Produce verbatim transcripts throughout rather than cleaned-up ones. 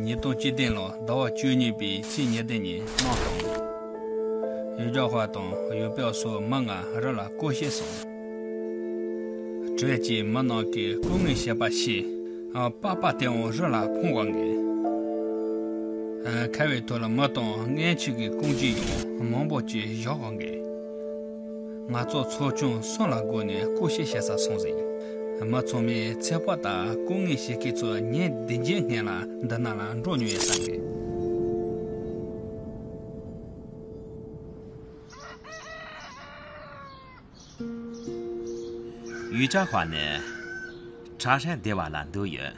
ཉིས་སྟོང་བཅུ་བདུན་ལོ་ཟླ་བ་བཅུ་གཉིས་པའི་ཚེས་ཉེར་བདུན་ཉིན་གནང་དང་། ཡུས་ཅཱ་ཧྭ་དང་ཡུས་པའོ་སོགས་མི་ལྔ་རི་ལ་སྐོར་བྱས་སོང་། བྲོས་ཀྱི་མི་རྣམས་ཀྱིས་སྐུ་ངལ་བྱེད་པ་ཤེས། པགས་པ་དེའང་རི་ལ་འཕངས་པ་ངེས། ཁ་བའི་ཐོག་ལ་མི་དང་མངལ་ཆུ་གི་རྐང་རྗེས་ཡང་མང་པོ་ཅིག་བཞག་པ་ངེས། ང་ཚོ་ཚོ་ཆུང་གསུམ་ལ་བགོས་ནས་སྐོར་བྱེད་བྱེད་ས་སོང་ཟིན། མི་ཚང་མས་ཚེ་ཕོག་དང་སྐུ་ངལ་བྱེད་མཁན་ཚོ་ཉིན་བདུན་བརྒྱད་སྔོན་ལ་འདི་ན་ལ་འགྲོ་མྱོང་ཡོད་ས་རེད། ཡུས་ཅཱ་ཧྭ་ནི་ཁྲ་ཧྲན་སྡེ་བ་ལ་འདུས་ཡོད།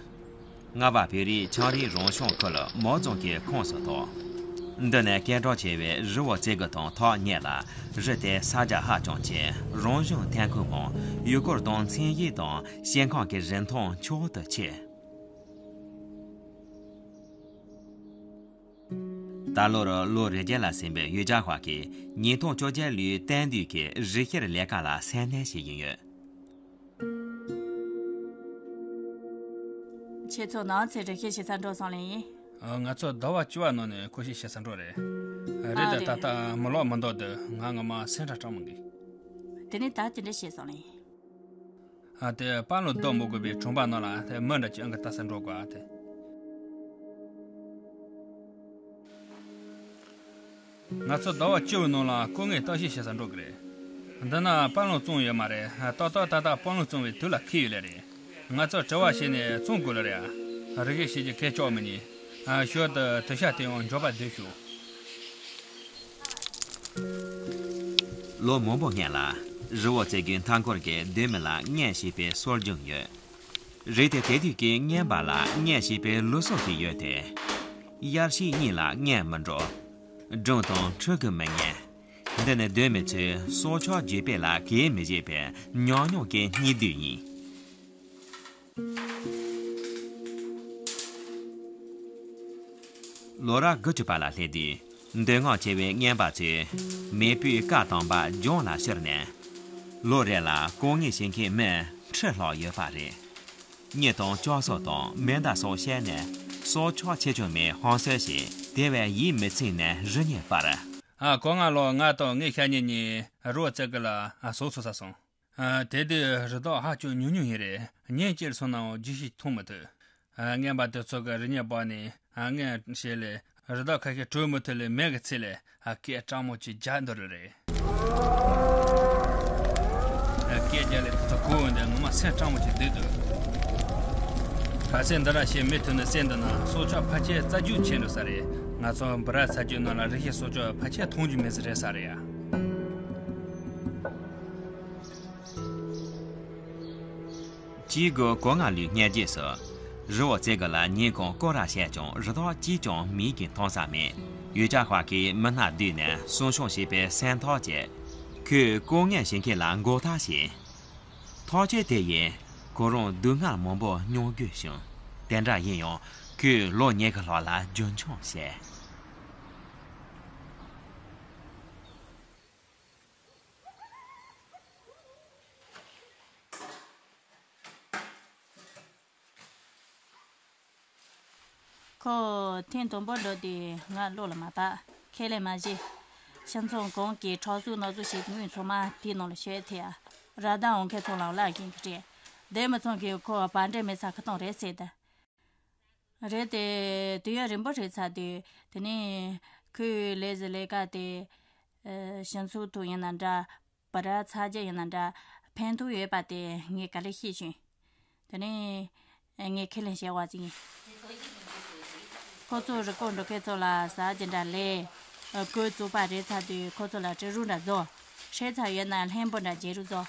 རྔ་བ་བོད་རིགས་ཆའང་རིན་རང་སྐྱོང་ཁུལ་མོ་རྫོང་གི་ཁོངས་སུ་གཏོགས། འདི་ནི་སྐད་གྲགས་ཆེ་བའི་རི་བོ་རྩེ་དགུ་དང་ཐག་ཉེ་ལ། རི་དེ་ས་རྒྱ་ཧ་ཅང་ཆེ། རང་བྱུང་ཐོན་ཁུངས་མང་། ཡུལ་སྐོར་དང་མཚན་དབྱིབས་དང་ཤིང་ཁམས་ཀྱི་རིན་ཐང་མཆོག་ཏུ་ཆེ། ད་ལོར་ལོ་རེ་བརྒྱད་ལ་ཟིན་པའི་ཡུས་ཅཱ་ཧྭ་གིས་ཉིས་སྟོང་བཅོ་བརྒྱད་ལོའི་སྟབས་བདེ་གི་རི་བཤེར་ལས་ཀ་ལ་སེམས་གནས་བྱེད་ཀྱིན་ཡོད། ཁྱེད་ཚོ་ནང་ཚེ་རི་བཤེར་བྱེད་ས་འགྲོ་སོང་ལེ་ཡིན། ཨ། ང་ཚོ་ཟླ་བ་བཅུ་བ་ནང་ནས་སྐོར་ཞིབ་བྱེད་ས་འགྲོ་རེད། རེད། ཨ། ད་རེད། ད་ལྟ་མི་ལོག་མི་འདུག་འདུག་ང་ངོ་མ་སེམས་ཁྲལ་སྤྲང་མོ་གི། དེ་ནས་ད་ཅི་འདྲ་བྱས་སོང་ལེ་ཡིན། ཨ། དེ་པཱ་ལུ་སྡོད་མི་དགོས་པའི་གྲོང་པ་ནང་ལ་དེ་མི་འདྲ་ཅིག་ཨང་ཀི་བཏགས་ས་འགྲོ་དགོས། ཨ། དེ། ང་ཚོ་ཟླ་བ་བཅུ་བའི་ནང་ལ་སྐུ་ངལ་བརྟག་ཞིབ་བྱེད་ས་འགྲོ་གི་རེད། འདི་ན་པཱ་ལུ་བཙོང་ཡོད་མ་རེད། ཏག་ཏག་ཏག་ཏག་པཱ་ལུ་བཙོང་བའི་དུས་ལ་འཁེལ་ཡོད་ལེ་རེད། ང་ཚོ་དྲི་བ་བྱས་ནས་བཙོང་དགོས་ལེ་རེད། ཨ། རི་བཤེར་བྱེད་རྒྱུ་ཁེ་ཆོག་མི་ཉན། ཨ། ཞོར་དུ་དུ་ཞག་དེའང་མགྱོགས་པ་སྡོད་ཤོག་ལོ་མང་པོ་སྔོན་ལ་རི་བོ་རྩེ་དགུའི་མཐའ་འཁོར་གྱི་སྡོད་མི་ལ་མངལ་ཞེས་པའི་སྲོལ་རྒྱུན་ཡོད། རེད་དེ། དེ་དུས་ཀྱི་རྔན་པ་ལ་མངལ་ཞེས་པའི་ལུགས་སྲོལ་ཞིག་ཡོད་དེ། དབྱར་ཕྱི་གཉིས་ལ་མངལ་མི་འགྲོ། སྒྲུང་དང་ཕྲུ་གུ་མི་ཉན། འདི་ནི་སྡོད་མི་ཚོས་སྲོག་ཆགས་རྒྱུད་སྤེལ་ལ་གས་མི་བྱེད་པའི་ཉུང་ཉུང་གི་སྙིང་བསྡུས་ཡིན། ལོ་རབས་དགུ་བཅུ་པ་ལ་སླེབས་དུས། འདོད་རྔམ་ཆེ་བའི་རྔན་པ་ཚོས་མེས་པོའི་བཀའ་དམ་པ་ལྗོངས་ལ་བསྐྱུར་ནས། ལོ་རེ་ལ་སྐུ་ངལ་བྱེད་མཁན་མི་ཁྲི་ལྷག་ཡོད་པ་རེད། མྱི་དང་ལྕགས་སོག་དང་མེ་མདའ་སོགས་བཤས་ནས་སྲོག་ཆགས་ཆེ་ཆུང་མའི་ཧམ་སེམས་ཤིག་དེ་བས་ཡིད་མི་ཚིམ་ནས་རི་ཉིལ་བར། ཨ། གོ་ལྔ་ལོ་ལྔ་དང་ངའི་ཤ་ཉེ་གཉིས་རི་བོ་རྩེ་དགུ་ལ་ཟོག་འཚོ་ས་སོང་། ཨ། དེ་དུས་རི་དྭགས་ཧ་ཅང་ཉུང་ཉུང་ཞིག་རེད། ཉིན་གཅིག་སོང་ནའང་རྒྱུ་ཞིག་མཐོང་མི་ཐུབ། ཨ། རྔན་པ་དེ་ཚོ་གིས་རི་ཉིལ་འབག་ནས། ཨ། མངལ་བྱས་ལེ། རི་དྭགས་ཁ་ཤས་བྲོས་མི་ཐུབ་ལེ། མེ་གི་ཚིག་ལེ། ཨ། སྐད་སྤྲང་མོ་ཅིག་རྒྱག་འདུག་རེད། ཨ། སྐད་རྒྱག་ལེ་དེ་ཚོ་གོ་འོང་དེ་ངོ་མ་སེམས་སྤྲང་མོ་ཅིག་འདུག་འདུག་གལ་སྲིད་འདི་འདྲ་བྱེད་མི་ཐུབ་ན་སེམས་འདི་ན་སྲོག་ཆགས་ཕལ་ཆེར་རྩ་རྒྱུག་ཆེ་འགྲོ་ས་རེད། ང་ཚོ་འབུ་ར་ཚ་རྒྱུད་ནང་ལ་རི་བཤེར་སྲོག་ཆགས་ཕལ་ཆེར་མཐོང་རྒྱུ་མེད་ས་རེད་ས་རེད་ཡ། སྐྱེ་དགུ་གོ་ལྔ་ལོའི་སྔ་རྗེས་སུ། རི་བོ་རྩེ་དགུ་ལ་ཉིན་གང་སྐོར་ར་བྱས་ཀྱང་རི་དྭགས་གཅིག་ཀྱང་མིག་གིས་མཐོང་ས་མེད། ཡུས་ཅཱ་ཧྭ་གིས་མི་སྣ་བསྡུས་ནས་སྲུང་སྐྱོང་བྱེད་པའི་སེམས་ཐག་བཅད། ཁོས་སྐུ་ངལ་བྱེད་མཁན་ལ་མགོ་བཏགས་བྱས། ཐག་གཅོད་དེ་ཡིས་ཁོ་རང་སྡུག་བསྔལ་མང་པོ་མྱོང་དགོས་བྱུང་། དེ་འདྲ་ཡིན་ཡང་ཁོས་ལོ་ཉི་ཤུ་ལྷག་ལ་རྒྱུན་འཁྱོངས་བྱས། ཁོ་ཐེངས་དང་པོ་འགྲོ་དུས་ང་བློ་ལ་མ་བབས། ཁས་ལེན་མ་བྱས། ཁྱིམ་ཚང་གང་གིས་ཁྲག་གསོག་ནག་གསོག་བྱེད་དངུལ་ཚང་མ་དེའི་ནང་ལ་བཤད་ཐལ། ར་བདའ་འོང་མཁན་ཚོ་ལ་བླ་གིན་གི་སྤྲད། སྡོད་མི་ཚང་གིས་ཁོ་བ་འདྲེ་མི་ཚ་ཁ་ཏོང་རེད་ཟེར་ཏེ། རེད་དེ། དུས་ཡུན་རིང་པོ་རེད་ཚར་དུས་དེ་ནས་ཁོའི་ལས་ཀྱི་ལས་ཀ་དེ། ཨ། སྤྱི་ཚོགས་ཐོག་ཡིན་ན་འདྲ། བུ་ར་ཚ་རྒྱུད་ཡིན་ན་འདྲ། ཕན་ཐོགས་ཡོད་པ་དེ་ངས་ག་ལེར་ཤེས་བྱུང་། དེ་ནས་ངས་ཁས་ལེན་བྱས་པ་ཅིག་ཡིན། ཁོ་ཚོ་རི་སྐོར་འགྲོ་མཁན་ཚོ་ལ་ཟ་རྒྱུ་འདྲ་ལས། གོས་བཙོག་པ་རེད་ཚར་དུས་ཁོ་ཚོ་ལ་དྲི་རོ་འདྲ་བཙོ། ཧྲལ་ཚར་ཡོད་ན་ལྷན་པོ་འདྲ་བརྗེ་རུ་བཙོ།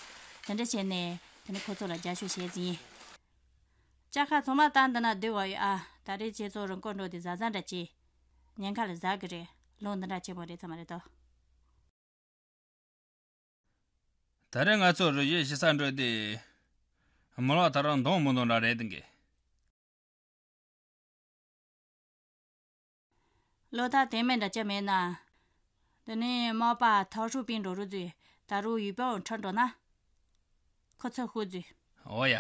དེ་འདྲ་བྱས་ནས་དེ་ནས་ཁོ་ཚོ་ལ་རྒྱབ་སྐྱོར་བྱས་ཟིན་ཡིན། ལྕགས་ཁ་ཚང་མ་ད་འདི་ན་བསྡུས་པ་ཡོད་ཨ། ད་རེས་ཁྱེད་ཚོ་རི་སྐོར་འགྲོ་དུས་གཟབ་གཟབ་འདྲ་བྱེད། ཉེན་ཁ་ལ་གཟབ་གི་རེད། ལོ་འདི་འདྲ་ཆེན་པོ་རེད་ཚར་མ་རེད་དོ། ད་རེས་ང་ཚོ་རི་བཤེར་བྱེད་ས་འགྲོ་དུས། མི་ལོག་ད་རུང་འདང་མི་འདང་འདྲ་རེད་འདུག་གི། ལོ་ཐག་དེ་མིན་འདྲ་ཅི་མེད་ན། དེ་ནས་མ་པ་ཐག་ཧྲུག་པིན་འགྲོ་རུ་འཛུལ། ད་རུང་ཡུལ་པའོ་ཁྲིད་འགྲོ་ན། ཁོ་ཚོ་ཤུགས་འཛུལ། འོ་ཡ།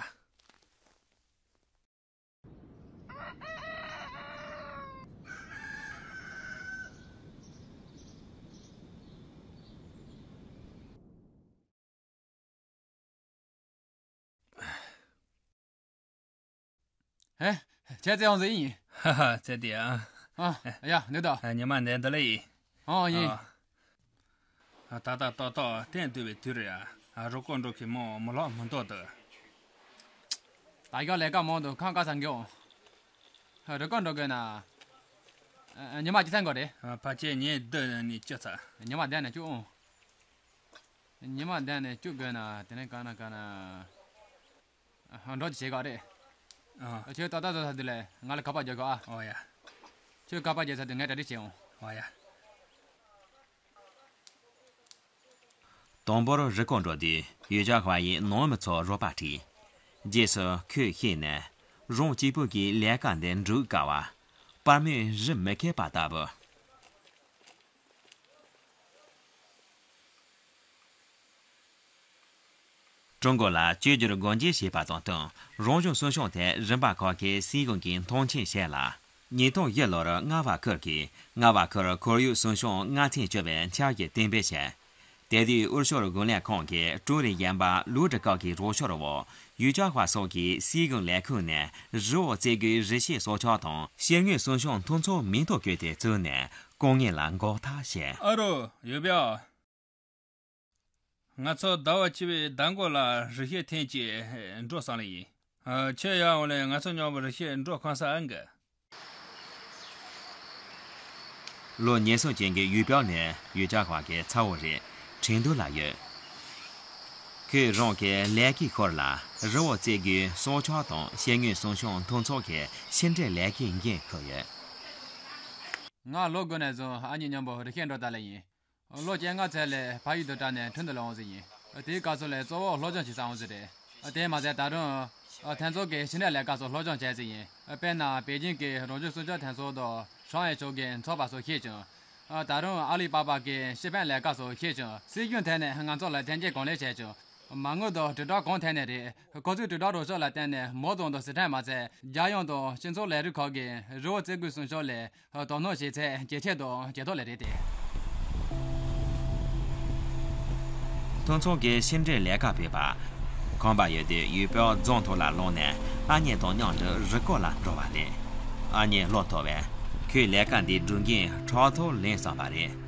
ཧེ། ཁྱེད་ཚེ་ཡོང་ཟེར་ཡིན། ཧ་ཧ། ཚེ་དེ་ཡ། ཨ། ཡ། འདི་ད། ཉི་མ་འདི་འདི་ལ་ཡིན། ཨོ་ཡིན། ཨ། ད་ད་ཏག་ཏག་གཏན་སྡོད་པའི་དུས་རེད་ཡ། རུ་སྐོར་འགྲོ་མཁན་མོ་མི་ལོག་མི་འདུག་ཏུ། ད་ཡག་ལས་ཀ་མང་འདུག་ཁང་ཁ་སང་གི་འོང་། རུ་སྐོར་འགྲོ་དགོས་ན། ཉི་མ་གཅིག་ཚང་དགོས་རེད། ཕལ་ཆེར་ཉིན་བདུན་ནས་བཅུ་ཚར། ཉི་མ་བདུན་ནས་བཅུ་འོང་། ཉི་མ་བདུན་ནས་བཅུ་དགོས་ན་དེ་ནས་ག་ན་ག་ན། འགྲོ་ཅི་བྱེད་ག་རེད། ཨ། ཁྱོད་ཏག་ཏག་བཟོ་ས་དེ་ལས་ང་ལ་ཁ་པར་རྒྱག་གོ་ཨ། ཨོ་ཡ། ཁྱོད་ཁ་པར་རྒྱག་ས་དེ་ངས་གྲ་སྒྲིག་བྱེད་འོང་། ཨོ་ཡ། དང་པོར་རི་སྐོར་འགྲོ་དུས་ཡུལ་ལྗོངས་ཧྭ་ཡིས་ནང་མི་ཚོར་རོགས་པ་དྲིས། རྗེས་སུ་ཁོས་ཤེས་ནས་རང་གཅིག་པུ་གིས་ལས་ཀ་འདི་འགྲུབ་དཀའ་བ། པར་མོས་རི་མི་ཁེབས་པ་ལྟ་བུ། ཀྲུང་གོ་ལ་བཅོས་བསྒྱུར་སྒོ་འབྱེད་བྱས་པ་དང་བསྟུན། རང་བྱུང་སྲུང་སྐྱོང་ཐད་རིམ་པ་ཁག་གི་སྲིད་གཞུང་གིས་མཐོང་ཆེན་བྱས་ལ། ཉིས་སྟོང་བཞི་ལོར་རྔ་བ་ཁུལ་གྱིས་རྔ་བ་ཁུལ་ཁོར་ཡུག་སྲུང་སྐྱོང་མངའ་ཐང་ཅུ་པའི་འཆར་གཞི་གཏན་འབེབས་བྱས། དེ་དུས་འུར་ཤོར་གུང་ལས་ཁང་གི་ཀྲུའུ་རེན་གཞོན་པ་ལུའུ་ཀྲི་ཀའོ་གིས་རོགས་སྐྱོར་འོག་ཡུལ་ལྗོངས་ཧྭ་སོགས་ཀྱི་སྲིད་གཞུང་ལས་ཁུངས་ནས་རི་བོ་རྩེ་དགུའི་རི་སྐྱེས་སྲོག་ཆགས་དང་ཤེལ་དངོས་སྲུང་སྐྱོང་མཐུན་ཚོགས་མིང་ཐོ་བཀོད་དེ་བཙུགས་ནས་དཀའ་ངལ་ལ་འགོག་ཐབས་བྱས། ཨ་རོ། ཡུ་པའོ། ང་ཚོ་ཟླ་བ་བཅུ་པའི་ཟླ་མགོ་ལ་རི་སྐྱེས་ཐེངས་གཅིག་འགྲོ་བསམ་ལེ་ཡིན། ཨ། ཁྱོད་ཡང་འོ་ལེ་ང་ཚོ་མཉམ་པོ་རི་སྐྱེས་འགྲོ་གང་ས་ཨང་གི། ལོ་ཉེར་གསུམ་ཅན་གྱི་ཡུས་པའོ་ནི་ཡུལ་ལྗོངས་ཧྭ་གི་ཚ་བོ་རེད། ཁྲིན་ཏུའུ་ལ་ཡོད། ཁོས་རང་གི་ལས་ཀའི་ཤུལ་ལ་རི་བོ་རྩེ་དགུའི་སྲོག་ཆགས་དང་ཤེལ་དངོས་སྲུང་སྐྱོང་མཐུན་ཚོགས་ཀྱི་ཕྱི་འབྲེལ་ལས་ཀའི་འགན་འཁུར་ཡོད། ང་ལོ་དགུ་ནས་བཟུང་ཨ་མྱེས་མཉམ་པོ་རི་སྐྱེས་འགྲོ་ད་ལེ་ཡིན། ལོ་བཅོ་ལྔ་ཚར་ལས་ཕ་ཡུལ་དུ་བྲོས་ནས་ཁྲིན་ཏུའུ་ལ་འོང་ཟིན་ཡིན། དེའི་སྐབས་སུ་ལས་གཙོ་བོ་སློབ་སྦྱོང་བྱེད་ས་འོང་ཟིན་རེད། དེས་མ་ཟད་ད་རུང་། མཐུན་ཚོགས་ཀྱི་ཕྱི་འབྲེལ་ལས་ཀ་སོགས་སློབ་སྦྱོང་བྱས་ཟིན་ཡིན། དཔེར་ན་པེ་ཅིང་གི་རང་བྱུང་སྲུང་སྐྱོབ་མཐུན་ཚོགས་དང་ཧྲང་ཧའེ་ཕྱོགས་ཀྱི་ཚོགས་པ་སོགས་ཤེས་བྱུང་། ད་རུང་ཨ་ལི་པ་པ་གི་ཤེས་དཔལ་ལས་ཀ་སོགས་ཤེས་བྱུང་། སྲིད་གཞུང་ཐད་ནས་ང་ཚོ་ལ་ཐོན་སྐྱེད་གང་ལེགས་བྱས་བྱུང་། མ་དངུལ་དང་དྲིལ་བསྒྲགས་གང་ཐད་ནས་རེད། ཁོ་ཚོའི་དྲིལ་བསྒྲགས་རོགས་སྐྱོར་ལ་བརྟེན་ནས་མོ་རྫོང་དང་སི་ཁྲོན་མ་ཚད་རྒྱལ་ཡོངས་དང་སྤྱི་ཚོགས་ལས་རིགས་ཁག་གིས་རི་བོ་རྩེ་དགུའི་སྲུང་སྐྱོབ་ལས། དོ་སྣང་བྱེད་ཚད་ཇེ་ཆེ་དང་ཇེ་མཐོ་ལ་རེད་དེ། མཐུན་ཚོགས་ཀྱི་ཕྱི་འབྲེལ་ལས་ཀ་ཕེབས་པ། ཁང་པ་ཡོད་དུས་ཡུས་པའོ་རྫོང་ཐོག་ལ་ལངས་ནས་ཨ་མྱེས་དང་མཉམ་དུ་རི་སྐོར་ལ་འགྲོ་བ་རེད། ཨ་མྱེས་བློ་མཐོ་བས་ཁོས་ལས་ཀ་འདིའི་སྒྲུབ་འགན་ཕྲག་ཐོག་ལེན་བསམ་པ་རེད།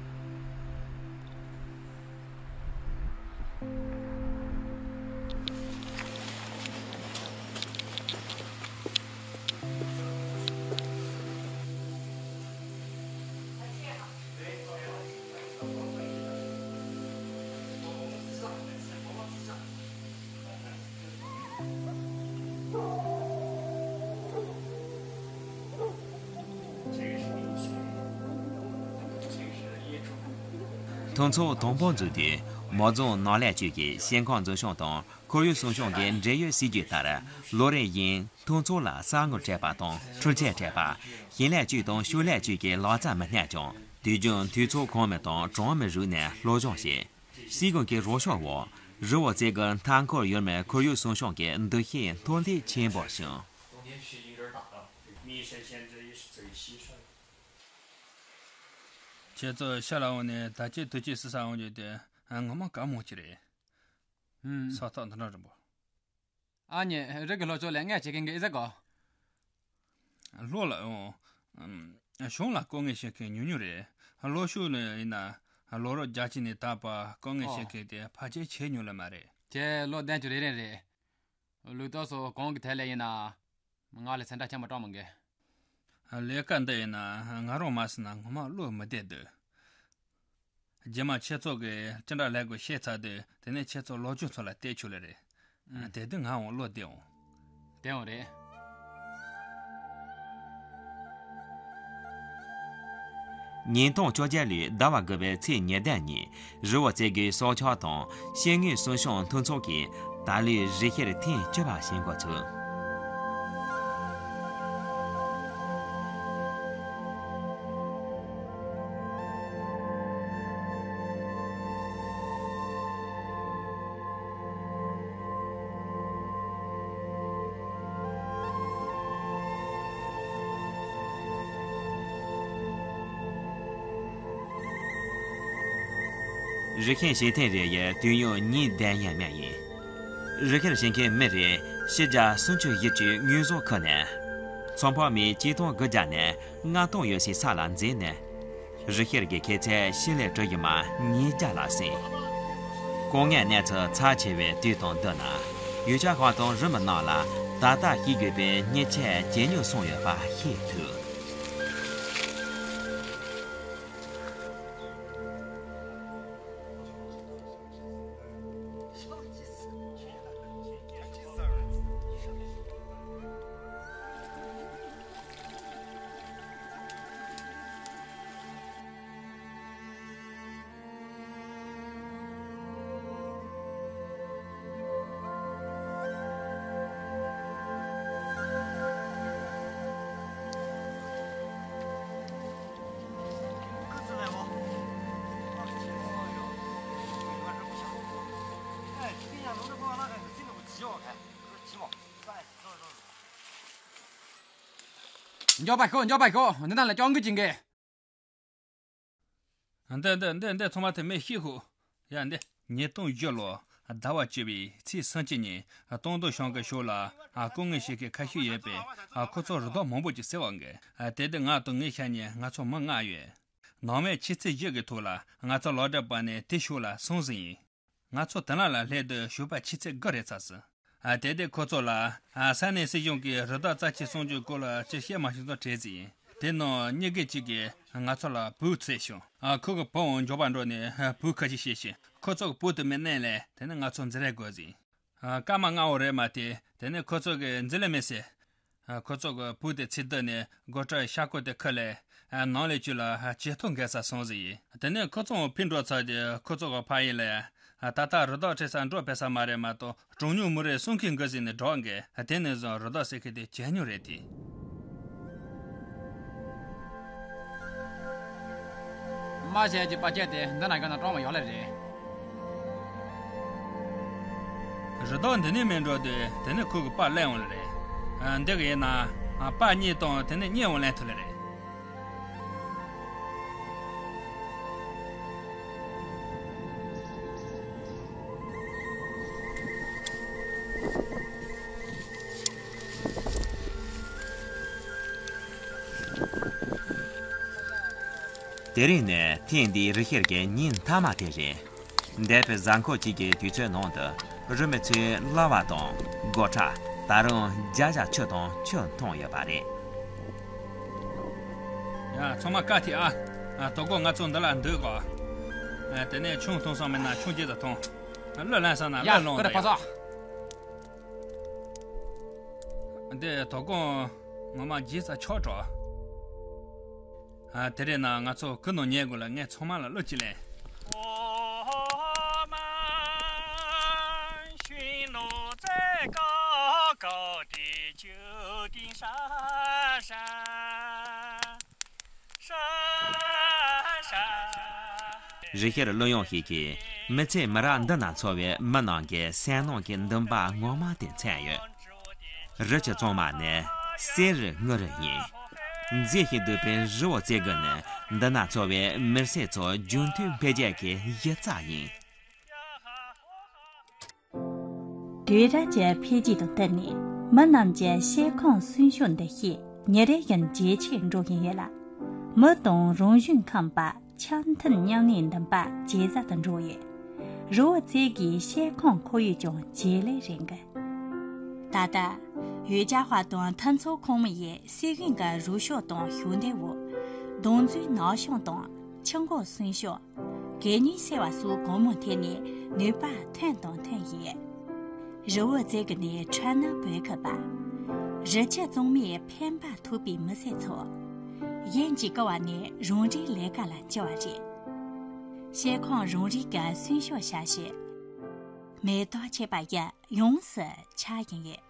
མཐུན་ཚོགས་དང་པོ་འཛུགས་དུས་མོ་རྫོང་ནང་ལས་ཅུས་ཀྱི་ཤིང་ཁང་འཛུགས་སྐྱོང་དང་ཁོར་ཡུག་སྲུང་སྐྱོང་གི་འབྲེལ་ཡོད་སྲིད་ཇུས་ལྟར་ལོ་རེ་བཞིན་མཐུན་ཚོགས་ལ་གསར་དངུལ་སྤྲད་པ་དང་འཕྲུལ་ཆས་སྤྲད་པ། ཞིང་ལས་ཅུས་དང་ཕྱུགས་ལས་ཅུས་ཀྱི་ལག་རྩལ་མི་སྣས་ཀྱང་དུས་རྒྱུན་དུས་ཚོད་གོང་མི་དང་གྲངས་མི་རིགས་ནས་སློབ་སྦྱོང་བྱས། སྲིད་གཞུང་གི་རོགས་སྐྱོར་འོག་རི་བོ་རྩེ་དགུ་མཐའ་འཁོར་ཡུལ་མིའི་ཁོར་ཡུག་སྲུང་སྐྱོང་གི་འདུ་ཤེས་མཐོར་འདེགས་ཆེན་པོ་བྱུང་། ཁྱེད་ཚོ་ཤར་ལ་འོང་ནས་ད་ཅི་དུས་ཅི་སི་ས་འོང་རྒྱུ་དེ་ངོ་མ་དགའ་མོ་ཅིག་རེད། ཧུམ། ས་ཐག་འདི་འདྲ་རིང་པོ། ཨ་མྱེས་རི་གི་ལྷོ་ཕྱོགས་ལ་ངས་བྱེད་མཁན་གི་ཨི་ཟ་གོ། ལྷོ་ལ་ཨོ། ཨམ། གཞུང་ལ་ལྐོག་རྔན་བྱེད་མཁན་ཉུང་ཉུང་རེད། ལྷོ་ཕྱོགས་ལ་ཡིན་ན་ལོ་རབས་བརྒྱད་ཅུ་ནས་ད་བར་ལྐོག་རྔན་ཨོ། བྱེད་མཁན་དེ་ཕལ་ཆེར་བྱེད་མྱོང་ལེ་མ་རེད། ཁྱེད་ལོ་བདུན་ཅུ་རེ་རེ་རེད། ལུས་སྟོབས་སོགས་གང་གི་ཐད་ལ་ཡིན་ན། ང་ལ་སེམས་ཁྲལ་ཆེན་པོ་སྤྲོད་མི་དགོས། ལས་ཀ་འདི་ཡིན་ན་ང་རང་མ་ཟིན་ན་ངོ་མ་བློ་མི་བདེ་འདུག་རྗེས་མ་ཁྱེད་ཚོ་གིས་ཅི་འདྲ་ལས་དགོས་ཤེས་ཚར་དུས་དེ་ནས་ཁྱེད་ཚོ་ལོ་རྒྱུས་ཚོ་ལ་བལྟས་ཆོག་ལེ་རེད། ཨུམ། དེ་དུས་ང་འོང་བློ་བདེ་འོང་། བདེ་འོང་རེད། ཉིས་སྟོང་བཅོ་བརྒྱད་ལོའི་ཟླ་བ་དགུ་པའི་ཚེས་ཉེར་བདུན་ཉིན་རི་བོ་རྩེ་དགུའི་སྲོག་ཆགས་དང་ཤེལ་དངོས་སྲུང་སྐྱོང་མཐུན་ཚོགས་ཀྱིས་ད་ལོའི་རི་སྐྱེས་ཐེངས་བཅུ་པ་བྱེད་འགོ་ཚུགས། རི་ཤིང་བཞད་ཐེངས་རེ་ཡི་དུས་ཡུན་ཉིན་བདུན་ཡས་མས་ཡིན། རི་ཤིང་བཞད་མཁན་མི་རེར་ཕྱི་རྒྱལ་སུམ་ཅུ་བཞི་བཅུའི་དངོས་ཟོག་ཁུར་ནས། ཚོང་དཔོན་མས་ཆིག་སྟོང་དགུ་བརྒྱ་ནས་ལྔ་སྟོང་ཡོད་སའི་ས་ལ་འཛེགས་ནས། རི་ཤེལ་གྱི་ཁེ་ཚད་ཕྱེད་ལས་གྲུ་བཞི་མ་ཉིས་བརྒྱ་ལ་ཟིན། སྐུ་ངལ་གནས་ཚུལ་ཚབས་ཆེ་བའི་དུས་དང་བསྟུན་ན། ཡུལ་གྱར་ཧྭ་ཏུང་རི་མོའི་ནང་ལ་ད་ལྟ་ཤེས་དགོས་པའི་མཉེན་ཆས་ཇེ་ཉུང་སོང་ཡོད་པ་ཤེས་ཐུབ། མགྱོགས་པ་ཤོག་མགྱོགས་པ་ཤོག་འདི་ན་ལ་སྐྱོང་གི་ཅིང་གི། འདི་འདི་འདི་འདི་ཚང་མ་དེ་མེ་ཤི་ཧུ། ཡ་འདི། ཉིས་སྟོང་བཞི་ལོ་ཟླ་བ་བཅུ་བའི་ཚེས་སུམ་ཅུ་ཉིན་སྟོང་རྡོ་ཤང་གི་ཕྱོགས་ལ་སྐུ་ངལ་ཞིག་གི་ཁ་ཤས་ཡོད་པས། ཁོ་ཚོ་རི་དྭགས་མང་པོ་ཅིག་བསད་པ་འགས། དེ་དུས་ང་དང་ངའི་ཤ་ཉེ་ང་ཚོ་མི་ལྔ་ཡོད། ནང་མི་ཆུ་ཚོད་བཞི་གི་ཐོག་ལ་ང་ཚོ་ལོག་འགྲོ་པ་ནས་དེ་ཕྱོགས་ལ་སོང་ཟིན་ཡིན། ང་ཚོ་དེ་ན་ལ་སླེབས་དུས་ཞོགས་པ་ཆུ་ཚོད་དགུ་རེད་ཚར་སོང་། ཨ། དེ་དུས་ཁོ་ཚོ་ལ། ཨ། ས་གནས་སྲིད་གཞུང་གིས་རི་དྭགས་རྩ་ཆེ་སྲུང་སྐྱོང་སྐོར་ལ་ཅི་བཤད་མ་བཤད་ཚོ་བྲིས་ཟིན་ཡིན། དེ་ནང་མི་རྒན་གཅིག་གིས་ང་ཚོ་ལ་བོའུ་བཙལ་བྱུང་། ཨ། ཁོ་གི་བུའང་མགྱོགས་པར་འགྲོ་ནས་བོའུ་ཁ་ཤས་བཤད་ཤིང་། ཁོ་ཚོ་གི་བོའུ་དེ་མི་གནས་ལས་དེ་ནས་ང་ཚོ་འཛིན་རན་དགོས་ཟིན། ཨ། སྐར་མ་ལྔ་བོ་རེད་མ་དེ། དེ་ནས་ཁོ་ཚོ་གི་འཛིན་ལས་མེད་ཟེར། ཨ། ཁོ་ཚོ་གི་བོའུ་དེ་ཚུར་བསྡུས་ནས་སྒོ་ཁྲལ་ཤ་ཁོ་དེ་ཁུར་ལས། ཨ། ནང་ལས་ཅུ་ལ་ཇེ་མཐོ་འགས་ས་སོང་ཟིག་ཡིན། དེ་ནས་ཁོ་ཚོ་ཕར་འགྲོ་ཚར་དུས་ཁོ་ཚོ་གི་ཕ་ཡུལ་ལ། ཨ། ད་ལྟ་རི་དྭགས་ཁྲིད་ས་འགྲོ་ཕོད་ས་མ་རེད་མ་གཏོགས་གྲངས་ཉུང་མི་རིགས་གསུམ་ཁེ་འགི་ཟིག་ནས་འགྲོ་འགས། དེ་ནས་བཟུང་རི་དྭགས་བསད་མཁན་དེ་ཇེ་ཉུང་རེད་དེ། མ་བྱས་ཀྱི་པ་ཁྱེད་དེ་འདི་ན་ག་ན་གྲོང་མ་ཡོད་ལེ་རེད། རི་དྭགས་འདི་ནས་མི་འགྲོ་དུས་དེ་ནས་ཁོ་གི་པ་ལེན་འོང་ལེ་རེད། ཨ། འདི་གི་ཡིན་ན། ཨ། པ་གཉིས་དང་དེ་ནས་གཉིས་འོང་ལེན་ཐུབ་ལེ་རེད། དེ་རིང་ནི་ཐེངས་འདིའི་རི་ཤེལ་གྱི་ཉིན་མཐའ་མ་དེ་རེད། འདས་པའི་གཟའ་འཁོར་གཅིག་གི་དུས་ཚོད་ནང་དུ་རི་མི་ཚོས་གླ་བ་དང་སྒོ་ཁྲལ་ད་རུང་བརྒྱ་ཆ་བཅུ་དང་བཅུ་འཐུང་ཡོད་པ་རེད། ཡ། ཚང་མ་བཀའ་ཐེ་ཨ། ཨ། དོ་དགོང་ང་ཚོ་འདི་ལ་འདུག་གོ། ཨ། དེ་ནས་ཆུང་འཐུང་བསམ་མེད་ན་ཆུང་རྗེས་དུ་འཐུང་། གླུ་ལེན་བསམ་ན་ཡ། གླུ་ལོངས་ཀུ་རེ་དང་ཕ་ཡ། ཚོ། འདི་དོ་དགོང་ངོ་མ་རྗེས་ས་ཆོག་འགྲོ། ཨ། དེ་རེད་ན་ང་ཚོ་ཀུན་ནང་ཉལ་དགོས་ལ་ངས་ཚང་མ་ལ་གླུ་ཅིག་ལེན། རི་ཤེལ་གླུ་དབྱངས་ཤིག་གིས་མི་ཚེ་མི་རབས་འདི་ན་འཚོ་བའི་མི་རྣམས་ཀྱི་སེམས་ནང་གི་འདུན་པ་ངོ་མ་དེ་མཚོན་ཡོད། རི་ཆུ་གཙང་མ་ནི་གསེར་རི་དངུལ་རི་ཡིན། མཛེས་ཤིང་སྡུག་པའི་རི་བོ་རྩེ་དགུ་ནི་འདི་ན་འཚོ་བའི་མི་སེར་ཚོ་རྒྱུན་མཐུད་འཕེལ་རྒྱས་ཀྱི་གཞི་རྩ་ཡིན། དུས་རབས་ཀྱི་འཕེལ་རྒྱས་དང་བསྟུན་ནས་མི་རྣམས་ཀྱི་ཤེལ་ཁང་གསོན་ཤུགས་འདུ་ཤེས་ཉིན་རེ་བཞིན་ཇེ་ཆེར་འགྲོ་བཞིན་ཡོད་ལ། མི་དང་རང་བཞིན་ཁམས་པ་འཆམ་མཐུན་མཉམ་གནས་འདུན་པ་ཇེ་ཟབ་ཏུ་འགྲོ་ཡོད། རི་བོ་རྩེ་དགུའི་ཤེལ་ཁང་ཁོར་ཡུག་ཀྱང་ཇེ་ལེགས་རེད་འགི། ད་ལྟ། ཡུལ་གྱར་ཧྭ་ཏུང་མཐུན་ཚོགས་ཁོངས་མི་ཡི་སྲིད་དབང་གི་རོགས་སྐྱོར་དང་ཤུགས་འདེགས་འོག་གདོང་འཛུགས་ནག་ཤོང་དང་ཆུ་འགོ་གསོན་ཤོག་གད་སྙིགས་སེལ་བ་སོགས་གང་མང་ཐད་ནས་ནུས་པ་ཐོན་དང་ཐོན་བཞིན་ཡོད། རི་བོ་རྩེ་དགུ་ནས་ཁྲུན་ནུ་བོད་ཁུལ་བར། རི་ཆུ་གཙང་མས་ཕན་པ་ཐོགས་པའི་མི་སེར་ཚོ། གཞན་གྱིས་བསྐུལ་བ་ནས་རང་འཁྲིའི་ལས་ཀ་ལ་བཅར་བ་རེད། ཤེལ་ཁང་རང་རིགས་ཀྱི་གསོན་ཤོག་བྱ་ཕྱིར། མེ་ཏོག་མཆེད་པ་བཞི་ཡོངས་སུ་ཆགས་བཞིན་ཡོད།